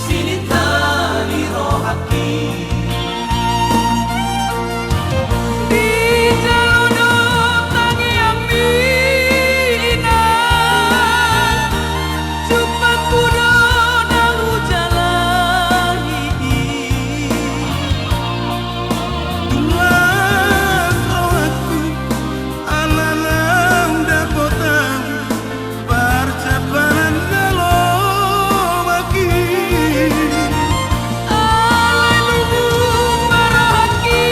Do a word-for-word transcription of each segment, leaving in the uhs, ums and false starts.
Sininta ni rohangki. Dijalo do tangiangmi, inang, jumpangku do na hujalahi i. Tung las rohangku ala naung dapot ahu parjampalan na lomak i. Alai luhut ma rohangki,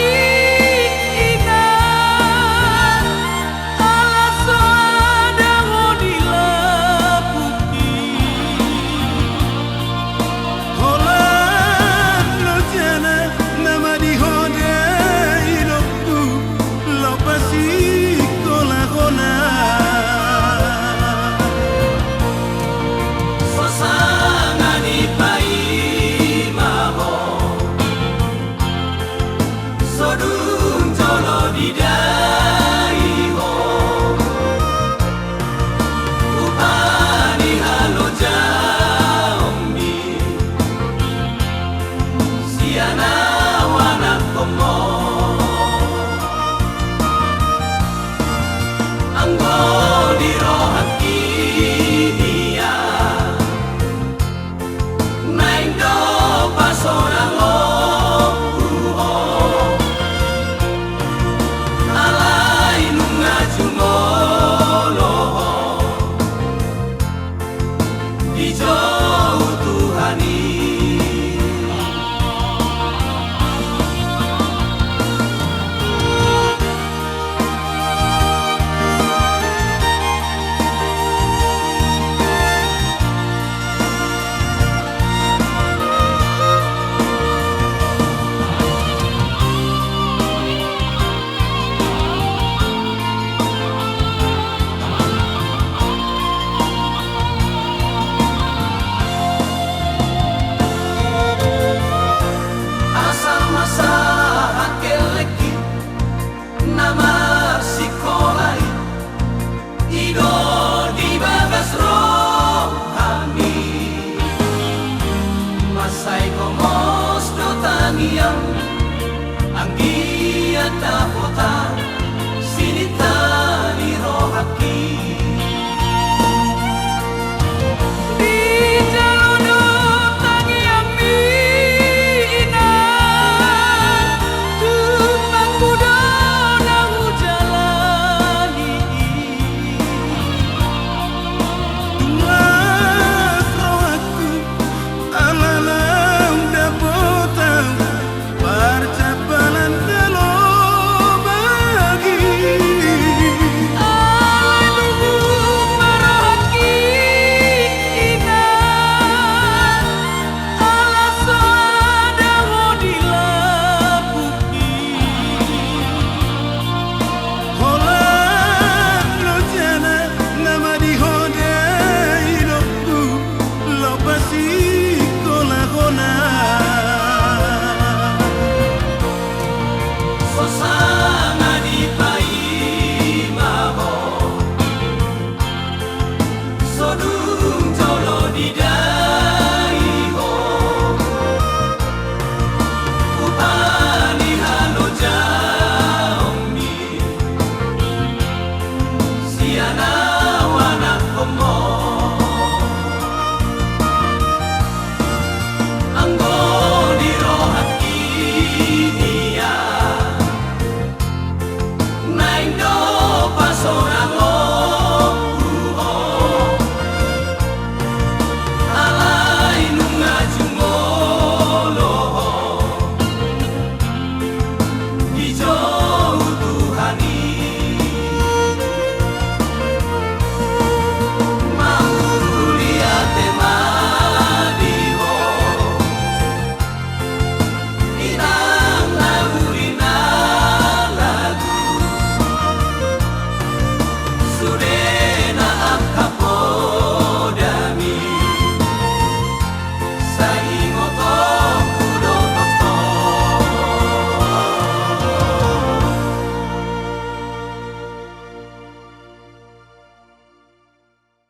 inang, ala so adong ho di lambungki. Holan lojana nama di ho da inongku, lopas singkola hona. So sanga dipaima ho, so dung jolo didai ho upa ni halojaonmi. Sian ahu anakhonmu, anggo di rohangki dia, naeng do pasonangonku ho. Alai nunga jumolo ho dijou Tuhan i. Asal ma sahat hellengki na marsingkola i, i do di bagas rohami. Mansai gomos do tangiang, anggiat dapot ahu sininta ni rohangki. Dijalo do tangiangmi, inang, jumpangku do na hujalahi i. Tung las rohangku ala naung dapot ahu parjampalan na lomak i. Alai luhut ma rohangki, inang, ala so adong ho di lambungki. Holan lojana nama di ho da inongku, lopas singkola hona. So sanga dipaima ho, so dung jolo didai ho upa ni halojaonmi. Sian ahu anakhonmu, anggo di rohangki dia, naeng do